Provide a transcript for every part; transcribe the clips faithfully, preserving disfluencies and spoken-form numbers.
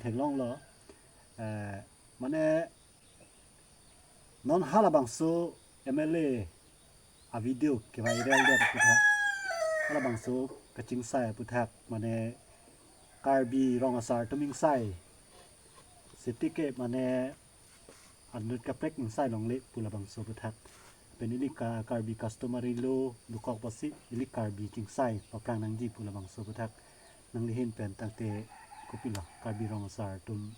theklonglo. Eh, mane non halabangso M L A a-video keviral det aphuthak, halabangso kachingsai aphuthak, mane Karbi rong asar atum ingsai, setike mane anut kaprek ingsai longle pu labangso aphuthak. Pen ili ka Karbi customary law dokok pusi ili Karbi chingsai paphrang nangji pu labangso aphuthak. Nangli ahin pen tangte kopilo, Karbi rong asar atum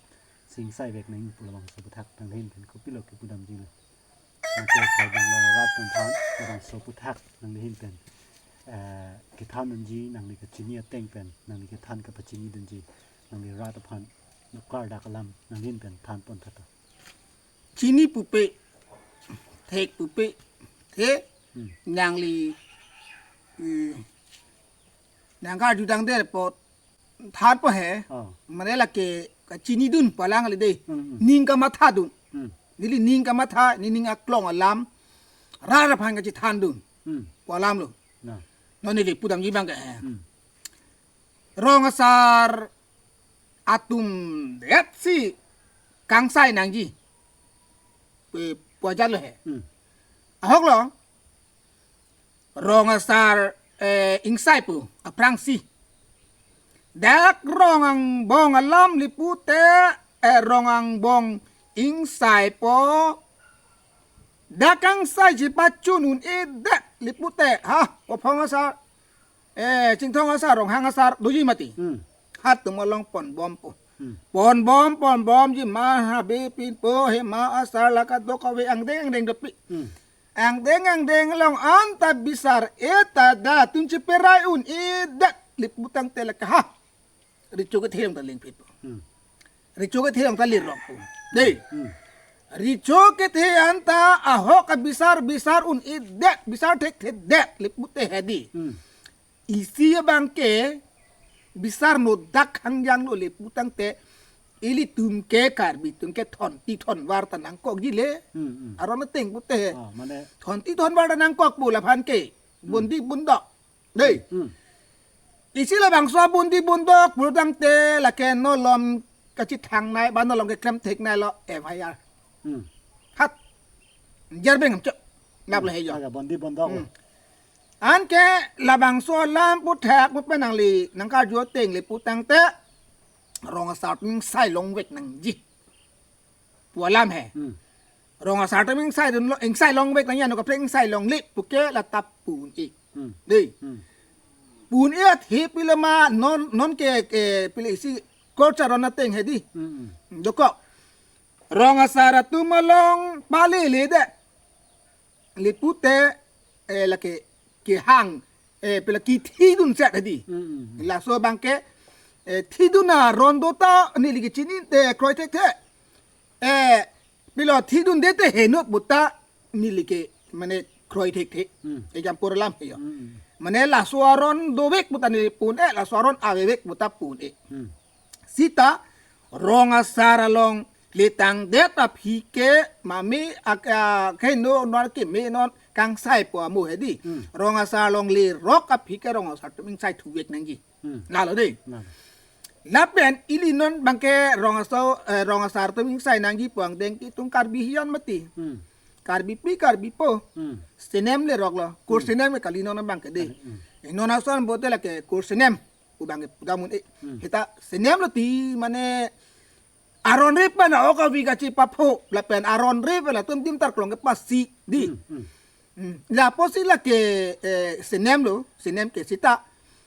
si ingsai vek nang pu labangso aphuthak nangli ahin pen kopilo kepudamjilo? Nangte Karbi Anglong arat atum aphan labangso aphuthak nangli ahin pen, eh, kethan unji, nangli kachini ateng pen nangli kethan kapachini dunji, nangli rat aphan nuklar dak alam nangli ahin pen than pon tha to. Chini pupe, thek pupe, the, Hmm. nangli, eh, nangkarju tangdet apot thanpo he, Oh. mane lake kachinidun pu alang kali dei, Hmm, hmm. ning kamathadun. Hmm. Neli ning kamatha, neli ning aklong alam, rat aphan kachethandun Hmm. pu alamlo. Na. Non neli pudamji abangke he. Hmm. Rong asar atum det si kangsai nangji. Pe-, pu ajatlo he. Hmm. Ahoklo. Rong asar, eh, ingsai pu aphrangsi. Dak rong angbong alam le pute, eh, rong angbong ingsaipo. Dak kangsai chepachun un-edet le pute. Ha, kophong asar. Eh, Chinthong asar, Ronghang asar, doji mati. Hmm. Hatum along ponbompo. Hmm. Ponbom, ponbomji ma habe pinpo, he ma asar lake dokave angdeng angdeng dopik. Hmm. Angdeng angdeng along anta bisar-et ta da tun cheperai un-edet le pu tangte lake ha. Recho kethe along ta lingphitpo. Hmm. Recho kethe along ta lirokpo. Dei. Hmm. Recho kethe anta ahok abisar bisar un-edet, bisar thekthedet le pute he dei. Hmm. Isi abangke bisar nodak hangjanglo le pu tangte ilitum ke Karbi atum ke thonti thonvar ta nangkokji le. Hmm, hmm. Aron ateng pute he. Ah, mane thonti thonvar ta nangkok pu laphan ke. Hmm. Bondi bondok. Dei. Hmm. Isi labangso bondi bondok pu tangte lake non malom kachethang nai, ba non malom keklem thek nailo F I R. Hmm. Hat. Jerbeng amcho. Lap le he jo. Aga bondi bondok. Hmm. Anke labangso alam aphuthak pu pen nangli nangkarju ateng le pu tangte rong asar atum ingsai longvek nangji pu alam he. Hmm. Rong asar atum ingsai dunlo, ingsai longvek nangji, anut kaprek ingsai longle puke la ta pu un-e. Hmm. Dei. Hmm. Pu un-e athe pilo ma non, non ke, ke pilo isi culture aron ateng he dei. Hmm, hmm. Dokok. Rong asar atum along palele det le pute, eh, lake kehang, eh, pila kethidun set he dei. Hmm, hmm, hmm. Laso abangke, eh, thidun aron do ta neli kachini te kroi thekthe. Eh, pilo thidunde te heno pu ta neli ke mane kroi thekthe. Hmm. Example alam he jo. Hmm. Mane laso aron dovek pu ta neli pu un-e, laso aron avevek pu ta pu un-e. Hmm. Seta rong asar along letangdet aphi ke mame ak-, a, keheno non keme non kangsaipo amo he dei. Hmm. Rong asar along lerok aphi ke rong asar atum ingsai thuvek nangji. Hmm. Lalo dei. Lalo. Lapen ili non abangke rong asar, eh, rong asar atum ingsai nangji pu angdeng ke itum Karbi hiyan mati. Hmm. Karbipi Karbipo. Hmm. Senem leroklo. Kur Hmm. senem ke kali non abangke dei. Kali, hmm. Eh, non ason bote lake kur senem pu abangke pudam un-e. Hmm. Heta senemlo ti mane aron rip pen ahok avi kachepapho lapen aron rip pen latum tim tarklong kepasi dei. Hmm, hmm. Hmm. Lapusi lake, eh, senemlo, senem ke seta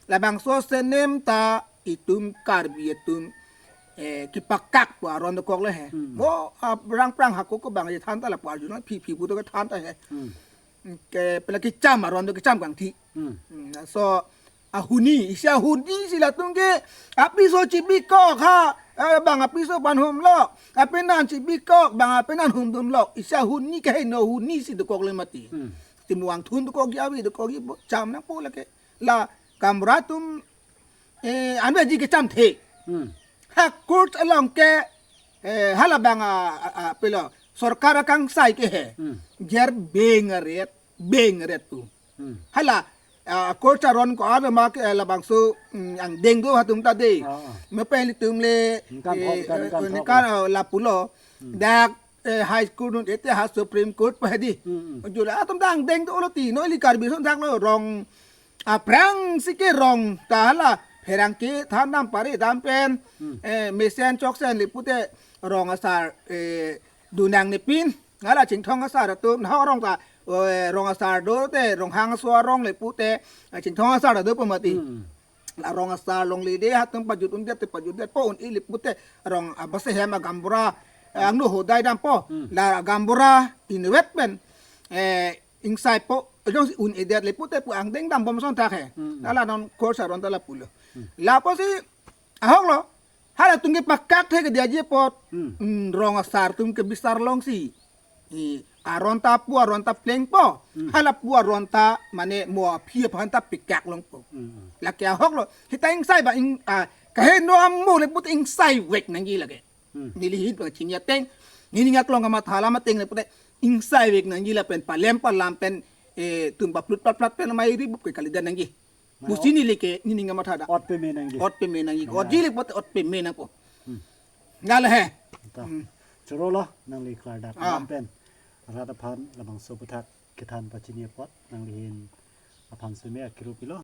labangso senem ta itum Karbi atum, eh, kepakak pu aron dokok le he. Hmm. Mo, ah, prang prang hako ko abang than ta lapu arjun aphi phi pu to kethan ta he. Hmm. Ke pela kecham aron do kecham kangthi. Hmm. Hmm, laso ahuni, isi ahuni si latum ke apiso chibikok ha, eh, bang apiso aphan humlo, apenan chibikok, bang apenan humdunlo, isi ahuni keheno huni si dokok le mati. Hmm. Timuang thun dokokji, avi dokokji, bo cham nangpo lake. La kamra atum, eh, anveji kechamthe. Hmm. Ha court along ke, eh, halabang a, a, a, pilo, sorkar akangsai ke he. Hmm. Jerbeng aret, beng aret pu. Hmm. Hala, ah, court aron ko-an ma ke, eh, labangso, mm, angdeng do atum ta dei. Ah, ah. Mepeli atum le, Ningkan eh, thom, ningkan, eh, ningkan thom. ningkan, eh, lapulo. Hmm. Dak, eh, high school un-e te ha Supreme Court pa dei. Hmm, hmm. Jula atum ta angdeng dolo ti, non ili Karbi ason dak lo rong, aphrangsi ke rong ta hala pherangke than dam pare dam pen, Hmm. eh, mesen choksen le pute rong asar, eh, dunang ne pin. Hala Chinthong asar atum, nahok rong ta, eh, rong asar do te, Ronghang aso arong le pute, eh, Chinthong asar do pu mati. Hmm. La rong asar longle dei, atum pajut un-edet te pajut detpo, un-e le pute rong abase hem agambura, eh, angno hodai dampo. Hmm. La agambura invet pen, eh, ingsaipo, jongsi un-edet le pute pu angdeng dambom ason thak he. Hmm. Hala non court aron ta lapulo. Hmm. Lapusi ahok lo, hala atum ke pakak the ke dia ji apot. Hmm. Hmm, rong asar atum ke bisar longsi. I, aron ta pu aron ta plengpo. Hmm. Hala pu aron ta mane mo aphi aphan ta pikak longpo. Hmm. Lake ahok lo. Hita ingsai ba ing, ah, kaheno amo le pute ingsai vek nangji lake. Hmm. Neli hit ba chini ateng. Neli ngak long kamatha alam ateng le pute ingsai vek nangji lapen palem palam pen, eh, tum paplut paplat pen mai ri bup ke kalidet nangji. Mane Pusi ot- neli ke neli ning kamatha dak. Ot peme nangji. Ot peme nangji. Mane Ot ji le pute ot peme nangpo. Hmm. Gal he. Ta. Hmm. Choro lo nangli klardak Ah. alam pen. Rat aphan labangso aputhak kethan pachini apot nangli ahin aphan seme akiru pilo.